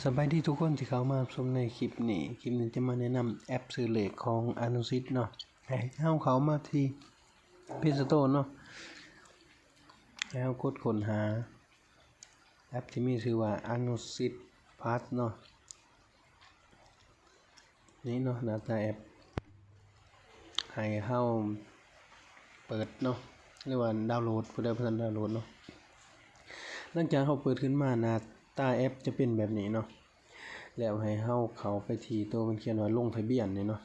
ສະບາຍດີທຸກຄົນທີ່ເຂົ້າມາຮັບຊົມໃນຄລິບນີ້. ຄລິບນີ້ຈະມາແນະນຳແອັບຊື້ເລກຂອງອະນຸສິດເນາະ. ໃຫ້ເຮົາເຂົ້າມາທີ່ Play Store ເນາະ ແລ້ວກົດຄົ້ນຫາແອັບທີ່ມີຊື່ວ່າ ອະນຸສິດ Plus ເນາະ. ນີ້ເນາະ ໜ້າຕາແອັບ ໃຫ້ເຮົາເປີດເນາະ ຫຼືວ່າດາວໂຫຼດ ຜູ້ໃດບໍ່ທັນດາວໂຫຼດເນາະ. ຫຼັງຈາກເຮົາເປີດຂຶ້ນມາ ໜ້າຕາແອັບຈະເປັນແບບນີ້ເນາະ. ແລ້ວໃຫ້ເຮົາເຂົ້າໄປທີ່ໂຕມັນຂຽນວ່າລົງທະບຽນນີ້ເນາະ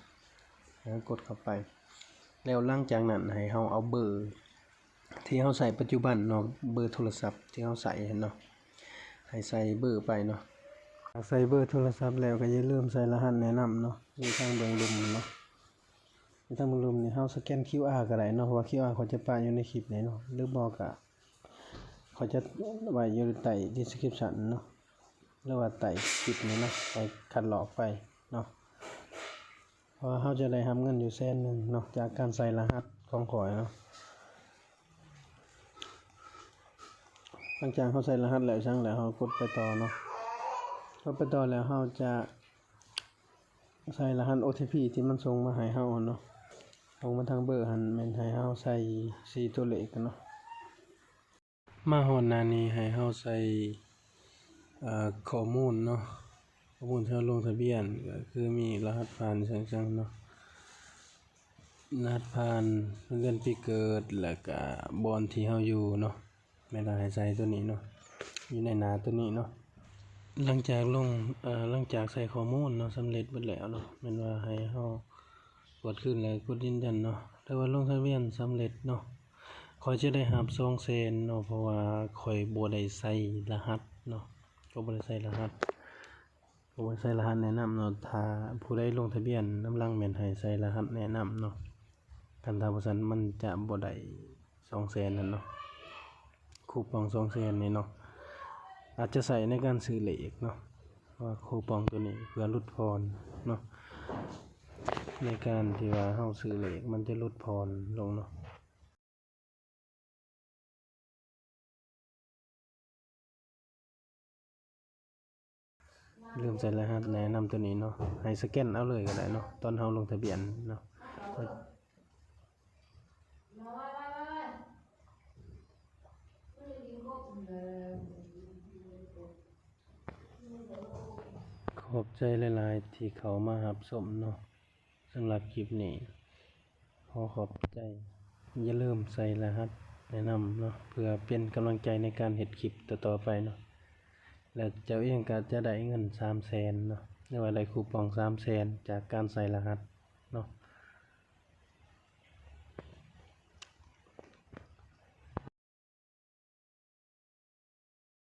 ແລ້ວກົດເຂົ້າໄປ. ແລ້ວຫຼັງຈາກນັ້ນໃຫ້ເຮົາເອົາເບີ ທີ່ເຮົາໃຊ້ປັດຈຸບັນເນາະ ເບີໂທລະສັບທີ່ເຮົາໃຊ້ຫັ້ນເນາະ ໃຫ້ໃສ່ເບີໄປເນາະ. ໃສ່ເບີໂທລະສັບແລ້ວກໍຢ່າລືມໃສ່ລະຫັດແນະນຳເນາະ ຢູ່ທາງເບື້ອງລຸ່ມເນາະ ຢູ່ທາງເບື້ອງລຸ່ມນີ້ ເຮົາສະແກນຄິວອາກໍໄດ້ເນາະ ເພາະວ່າຄິວອາຂ້ອຍຈະປະຢູ່ໃນຄລິບນີ້ເນາະ ຫຼືບໍ່ກໍຂ້ອຍຈະໄວ້ຢູ່ໃຕ້ description ເນາະ ຫຼືວ່າໃຕ້ຄລິບນີ້ເນາະ ຂ້ອຍຄັດລອກໄປເນາະ. ເພາະວ່າເຮົາຈະໄດ້ຮັບເງິນຢູ່ແສນໜຶ່ງເນາະ ຈາກການໃສ່ລະຫັດຂອງຂ້ອຍເນາະ. ຫຼັງຈາກເຮົາໃສ່ລະຫັດແລ້ວ ຈັ່ງແລ້ວເຮົາກົດໄປຕໍ່ເນາະ. ກົດໄປຕໍ່ແລ້ວເຮົາຈະໃສ່ລະຫັດ ໂອ ທີ ພີ ທີ່ມັນສົ່ງມາໃຫ້ເຮົາເນາະ ສົ່ງມາທາງເບີຫັ້ນ ແມ່ນໃຫ້ເຮົາໃສ່ສີ່ຕົວເລກເນາະ. ມາຮອດໜ້ານີ້ໃຫ້ເຮົາໃສ່ ເອີ ຂໍ້ມູນເນາະ ຂໍ້ມູນທີ່ເຮົາລົງທະບຽນ ກໍຄືມີລະຫັດຜ່ານ ຈັ່ງໆເນາະ ລະຫັດຜ່ານ ເດືອນປີເກີດ ແລ້ວກະບ່ອນທີ່ເຮົາຢູ່ເນາະ ແມ່ນວ່າໃຫ້ໃສ່ຕົວນີ້ເນາະ ຢູ່ໃນໜ້າຕົວນີ້ເນາະ. ຫຼັງຈາກລົງ ເອີ ຫຼັງຈາກໃສ່ຂໍ້ມູນເນາະ ສຳເລັດເບິດແລ້ວເນາະ ແມ່ນວ່າໃຫ້ເຮົາກວດຄືນ ແລ້ວກົດຢືນຢັນເນາະ ຖືວ່າລົງທະບຽນສຳເລັດເນາະ. ຂ້ອຍຈະໄດ້ຮັບສອງແສນເນາະ ເພາະວ່າຂ້ອຍບໍ່ໄດ້ໃສ່ລະຫັດເນາະ ກໍບໍ່ໄດ້ໃສ່ລະຫັດ ກໍບໍ່ໄດ້ໃສ່ລະຫັດແນະນຳເນາະ. ຖ້າຜູ້ໃດລົງທະບຽນນຳຫຼັງ ແມ່ນໃຫ້ໃສ່ລະຫັດແນະນຳເນາະ ຄັນຖ້າບໍ່ຊັ້ນມັນຈະບໍ່ໄດ້ສອງແສນນັ້ນເນາະ ຄູປອງສອງແສນນີ້ເນາະ ອາດຈະໃຊ້ໃນການຊື້ເລກເນາະ ເພາະວ່າຄູປອງຕົວນີ້ເພື່ອຫຼຸດຜ່ອນເນາະ ໃນການທີ່ວ່າເຮົາຊື້ເລກ ມັນຈະຫຼຸດຜ່ອນລົງເນາະ. ລືມໃສ່ລະຫັດແນະນຳຕົວນີ້ເນາະ ໃຫ້ສະແກນເອົາເລີຍກໍໄດ້ເນາະ ຕອນເຮົາລົງທະບຽນເນາະ. ຂອບໃຈຫຼາຍໆທີ່ເຂົ້າມາຮັບຊົມເນາະ. ສຳລັບຄລິບນີ້ຂໍຂອບໃຈ. ຢ່າລືມໃສ່ລະຫັດແນະນຳເນາະ ເພື່ອເປັນກຳລັງໃຈໃນການເຮັດຄລິບຕໍ່ໆໄປເນາະ ແລ້ວເຈົ້າເອງກໍຈະໄດ້ເງິນສາມແສນເນາະ ຫຼືວ່າໄດ້ຄູປອງສາມແສນ ຈາກການໃສ່ລະຫັດເນາະ.